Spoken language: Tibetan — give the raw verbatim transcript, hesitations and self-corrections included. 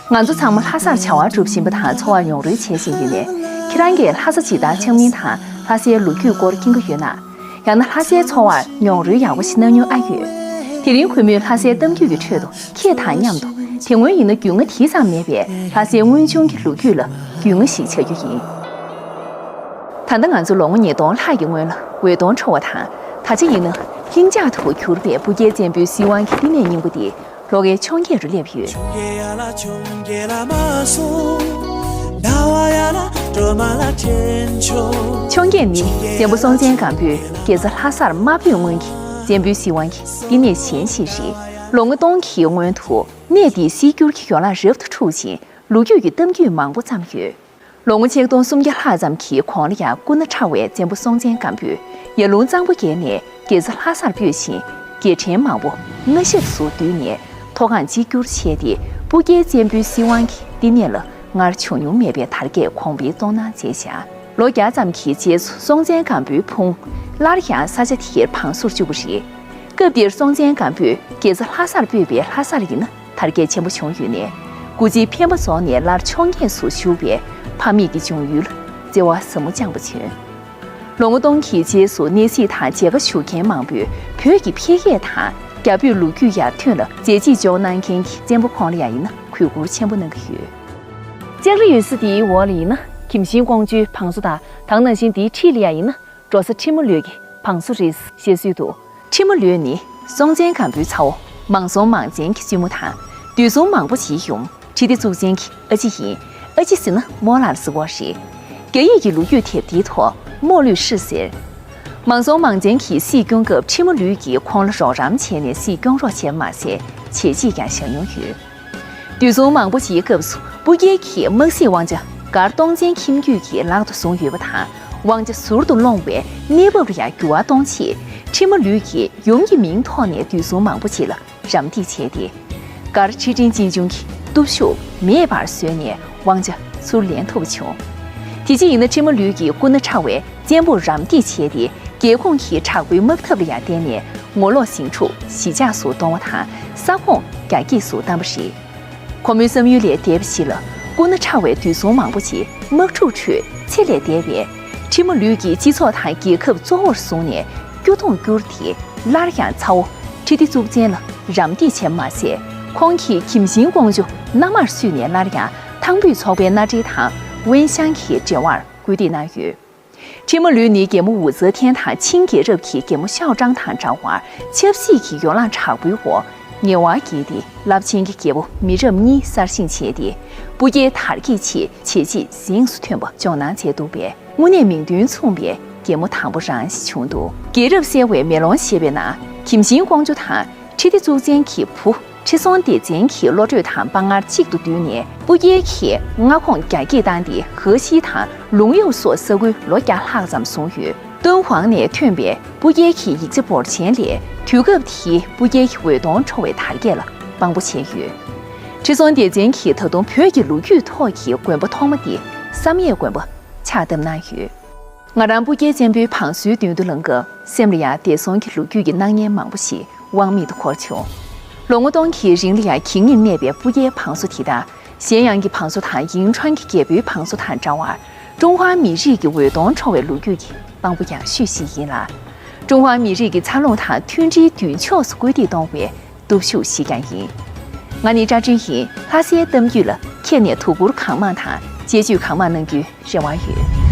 ང་ཚོ་ཚང་མ་ལྷ་སར་བྱ་བ་སྒྲུབ་བཞིན་པ་དང་འཚོ་བ་མྱོང་རོལ་བྱེད་བཞིན་ཡོད་ནས། ཁྱེད་རང་གིས་ལྷ་ས་ཇི་ལྟར་འཆམ་མིན་དང་ལྷ་སའི་ལོ་རྒྱུས་སྐོར་མཁྱེན་གྱི་ཡོད་ན། ཡང་ན་ལྷ་སའི་འཚོ་བར་མྱོང་རོལ་ཡག་པོ་ཞིག་གནང་མྱོང་ཨ་ཡོད། དེ་རིང་གུས་མོས་ལྷ་སའི་གཏམ་རྒྱུད་ཀྱི་ཁྲོད་དུ་ཁྱེད་དང་མཉམ་དུ་དེ་སྔོན་ཡིན་ན་རྒྱུས་མངའ་དེ་ཙམ་མེད་པའི་ལྷ་སའི་དངོས་བྱུང་གི་ལོ་རྒྱུས་ལ་རྒྱུས་མངའ་ཞིག་བྱ་རྒྱུ་ཡིན། ད་ལྟ་ང་ཚོ་ལོ་ངོ་ཉིས་སྟོང་ལྷག་གི་སྔོན་ལ་འོད་སྟོང་འཕྲོ་བ་དང་། ད་ཆ་ཡིན་ན་ལྷིང་འཇགས་དུ་གྱུར་པའི་སྤུ་རྒྱལ་བཙན་པོའི་སྲིད་དབང་གི་བསྟི་གནས་རྙིང་པ་འདི་ལྷོ་ཁའི་འཕྱོངས་རྒྱས་སུ་སླེབས་ཡོད། འཕྱོངས་རྒྱས་ནི་བཙན་པོ་སྲོང་བཙན་སྒམ་པོས་རྒྱལ་ས་ལྷ་སར་མ་འབོད་སྔོན་གྱི་བཙན་པོའི་སྲིད་དབང་གི་བསྟི་གནས་གཞན་ཞིག་རེད། ལོ་ངོ་སྟོང་གི་སྔོན་དུ་གནས་འདིའི་གསེར་འགྱུར་གྱི་ཡན་ལག་རབ་ཏུ་འཁྲུགས་ཤིང་ལོ་རྒྱུས་ཀྱི་གཏམ་རྒྱུད་མང་པོ་བརྩམས་ཡོད། ལོ་ངོ་ཆིག་སྟོང་སུམ་བརྒྱ་ལྷག་ཙམ་གྱི་གོང་ལ་ཡང་སྐུ་ན་ཕྲ་བའི་བཙན་པོ་སྲོང་བཙན་སྒམ་པོས་ཡར་ཀླུང་གཙང་པོ་བརྒལ་ནས་རྒྱལ་ས་ལྷ་སར་སྤོས་ཤིང་རྒྱལ་ཕྲན་མང་པོ་སྔ་ཞབས་སུ་བསྡུས་ནས་མཐོ་སྒང་གཅིག་གྱུར་བྱས་ཏེ་སྤུ་རྒྱལ་བཙན་པོའི་སྲིད་དབང་གི་བསྟི་གནས་ལ་སྔར་བྱུང་མྱོང་མེད་པའི་དར་རྒྱས་གོང་འཕེལ་གཏོང་གནང་མཛད་བཞག་ལོ་བརྒྱ་ཙམ་གྱི་རྗེས་སུ་སྲོང་བཙན་སྒམ་པོའི་ཕུང་སླར་ཡང་ས་ཆ་དེར་བང་བཟོར་བཅུག་པ་རེད། སྐབས་དེར་སྲོང་བཙན་སྒམ་པོས་རྒྱལ་ས་ལྷ་སར་སྤོས་པའི་ལྷ་སར་ཡིན་ན། དར་རྒྱས་ཆེན་པོ་བྱུང་ཡོད་ནས། སྐུ་ཚེའི་འཕེན་པ་རྫོགས་ནས་སླར་འཕྱོངས་རྒྱས་སུ་བཞུགས་པའི་ཕ་མེས་ཀྱི་འབྱུང་ཡུལ་ལ་བརྩེ་བ་ཟབ་མོ་བཅངས་པ་བྱོན། ལོ་ངོ་སྟོང་གི་རྗེས་སུ་གནས་གཟིགས་དང་མཇལ་ཁ་ཞུ་མཁན་མང་པོས་བོད་ཀྱི་འཕེལ་རྒྱས་དང་རྒྱ་བོད་ལོ་རྒྱུས་ཡར་ཐོན་ལ་མཛད་རྗེས་འཇོག་གནང་མཁན་གྱི་བཙན་པོ་ཁོང་ལ་ཡང་ཡིན་ན་གུས་བཀུར་ཆེན་པོ་གནང་གི་ཡོད། ལྕགས་རི་འོད་ཟེར་འདིའི་འོག་ལ་ཡིན་ན་གིམ་ཤིང་ཀོང་ཇོའི་བང་སོ་དང་། ད་ག་ནང་བཞིན་འདིའི་འཁྲིས་ལ་ཡང་ཡིན་ན་འབྲོ་ས་ཁྲི་མོ་ལོད་ཀྱི་བང་སོ་རེད་ཞེས་གསུངས་འདུག་ཁྲི་མོ་ལོད་ནི་སྲོང་བཙན་སྒམ་པོའི་ཚ་བོ་མང་སྲོང་མང་བཙན་གྱི་བཙུན་མོ་དང་། དུས་སྲོང་མང་པོ་བྱེད་ཡུམ་ཁྲི་ལྡེ་གཙུག་བཙན་གྱི་ཨ་ཅེ་ཡིན། ཨ་ཅེ་ཟེར་ན་རྨོ་ལགས་ཟེར་བ་རེད། རྒྱ་ཡིག་གི་ལོ་རྒྱུས་དེབ་འདིའི་ཐོག་རྨོ་ལོད་ཧྲི་ཟེར། མང་སྲོང་མང་བཙན་གྱིས་སྲིད་སྐྱོང་སྐབས་ཁྲི་མོ་ལོད་ཀྱིས་ཁོང་ལ་རོགས་རམ་བྱས་ནས་སྲིད་སྐྱོང་རོགས་བྱས་མ་ཟད་བྱས་རྗེས་ཀྱང་བཞག་མྱོང་ཡོད། དུས་སྲོང་མང་པོ་ཞིག་སྐབས་སུ་སྤུ་རྒྱལ་གྱི་དམག་སྲིད་དབང་ཆ་མགར་སྟོང་བཙན་ཁྱིམ་རྒྱུད་ཀྱི་ལག་ཏུ་བཟུང་ཡོད་པ་དང་། དབང་ཆ་ཟུར་དུ་སློང་བའི་གནས་བབ་ལ་ཡང་འགྱུར་བ་གཏོང་ཆེད། ཁྲི་མོ་ལོད་ཀྱིས་ཡུམ་གྱི་མིང་ཐོག་ནས་དུས་སྲོང་མང་པོ་ཞིག་ལ་རམ་འདེགས་བྱས་ཏེ། མགར་ཁྲི་ཕྲན་གཅེན་གཅུང་གི་སྟོབས་ཤུགས་མེད་པར་བཟོས་ནས་དབང་ཆ་ཚུར་ལེན་ཐུབ་པ་བྱུང་། དེ་རྗེས་ཡིན་ན་ཁྲི་མོ་ལོད་ཀྱིས་སྐུ་ན་ཕྲ་བའི་བཙན་པོར་རམ་འདེགས་བྱས་ཏེ། རྒྱལ་ཁོངས་ཀྱི་དྲག་པོའི་དམག་འཐབ་ལ་ཡང་བརྟེན་ནས་ངོ་ལོག་ཟིང་འཁྲུག་ཞི་འཇགས་སུ་གཏོང་བ་དང་ས་ཁོངས་རྒྱ་སྐྱེད་སུ་བཏང་བ་རེད། ཁོ་མོའི་བསམ་ཡུལ་ལས་འདས་པ་ཞིག་ལ་སྐུ་ན་ཕྲ་བའི་དུས་སྲོང་མང་པོ་ཞིག་དམག་འཁྲུག་ཁྲོད་ཚེ་ལས་འདས་པས། ཁྲི་མོ་ལོད་ཀྱིས་སྤྱི་ཚོགས་དང་རྒྱལ་ཁབ་གཙོ་བོར་བཟུང་ནས་སྐྱོ་གདུང་བསྐྱུར་ཏེ་སླར་ཡང་ཚ་བོ་ཁྲི་ལྡེ་གཙུག་བཙན་ལ་རམ་འདེགས་བྱས་མ་ཟད། ཁོང་གིས་གིམ་ཤིང་ཀོང་ཇོ་མནའ་མར་བསུས་ནས་སླར་ཡང་ཐང་བུའི་ཚོགས་པའི་མནའ་འབྲེལ་དང་དབེན་ཞང་གི་འབྲེལ་བར་སྐུལ་འདེད་གནང་ཡོད། ཁྲི་མོ་ལོད་ནི་རྒྱལ་མོ་ཝུའུ་ཙེ་ཐེན་དང་ཆིང་རྒྱལ་རབས་ཀྱི་རྒྱལ་མོ་ཤའོ་ཀྲང་དང་འདྲ་བར་ཆབ་སྲིད་ཀྱི་ཡོ་ལང་དྲག་པོའི་འོག་ངལ་བ་བསྐྱལ་ཏེ། རླབས་ཆེན་གྱི་རྒྱལ་པོ་མི་རབས་གཉིས་གསར་བཞེངས་བྱས་ཏེ། སྤུ་རྒྱལ་དར་རྒྱས་ཆེད་བྱས་རྗེས་གཟེངས་སུ་ཐོན་པ་འཇོག་གནང་མཛད་འདུག་པས། དངོས་གནས་མིང་དོན་མཚུངས་པའི་རྒྱལ་མོ་དང་པོ་རང་ཞིག་བྱུང་འདུག་རྒྱལ་རབས་གསལ་བའི་མེ་ལོང་ཞེས་པའི་ནང་གིམ་ཤིང་ཀོང་ཇོ་དང་། ཁྲི་ལྡེ་གཙུག་བཙན་གྱི་བུ་ཁྲི་སྲོང་ལྡེ་བཙན་གྱི་བློ་གྲོས་དང་དཔའ་ངར་གཅིག་ཏུ་བསྡུས་ནས་སྤུ་རྒྱལ་གྱི་མངའ་ཁོངས་རྒྱ་སྐྱེད་བཏང་སྟེ། གྷ་ཤི་དང་ལུང་ཡོའུ་སོགས་ས་ཁུལ་ལོ་བརྒྱ་ལྷག་ཙམ་བཟུང་ཡོད། ཏུན་ཧོང་ནས་ཐོན་པའི་སྤུ་རྒྱལ་གྱི་ཡིག་ཆ་འབོར་ཆེན་ལས། དུས་སྐབས་དེའི་སྤུ་རྒྱལ་གྱི་འོད་སྟོང་འཕྲོ་བའི་དར་རྒྱས་ལ་དཔང་པོ་བྱས་ཡོད། ཁྲི་སྲོང་ལྡེ་བཙན་གྱིས་ད་དུང་བོད་ཀྱི་ལོ་རྒྱུས་ཐོག་གི་དགོན་པ་ཐོག་མ་དེ་བསམ་ཡས་དགོན་པ་ཕྱག་བཏབ་གནང་ཡོད། ང་རང་སྤུ་རྒྱལ་བཙན་པོའི་བང་སོའི་མདུན་དུ་ལངས་སྐབས་སེམས་ལ་ཡང་འདས་སོང་གི་ལོ་རྒྱུས་ཀྱི་སྣང་བརྙན་མང་པོ་ཞིག་དབང་མེད་དུ་འཁོར་བྱུང་། ལོ་ངོ་སྟོང་གི་རིང་ལ་ཡང་གད་སྙིགས་མེད་པའི་སྤུ་རྒྱལ་བང་སོ་དེ་དག་གཞན་ཡང་གི་བང་སོ་དང་ཡིང་ཁྲོན་གྱི་རྒྱལ་པོའི་བང་སོ་དང་འདྲ་བར་ཀྲུང་ཧྭ་མི་རིགས་ཀྱི་འོད་སྟོང་འཕྲོ་བའི་ལོ་རྒྱུས་ཀྱི་དཔང་པོ་ཡང་ཤོས་ཤིག་ཡིན་ལ། ཀྲུང་ཧྭ་མི་རིགས་ཀྱི་འཚར་ལོངས་དང་མཐུན་སྒྲིལ་མདུན་ཕྱོགས་སུ་སྐུལ་འདེད་གཏོང་བའི་སྟོབས་ཤུགས་ཤིག་ཀྱང་ཡིན། ང་ནི་ཀྲ་ཀྲིན་ཡིན། ལྷ་སའི་གཏམ་རྒྱུད་ལ་ཁྱེད་ནས་དོ་ཁུར་གང་མང་དང་དཔྱད་བརྗོད་གང་མང་གནང་རྒྱུའི་རེ་བ་ཡོད།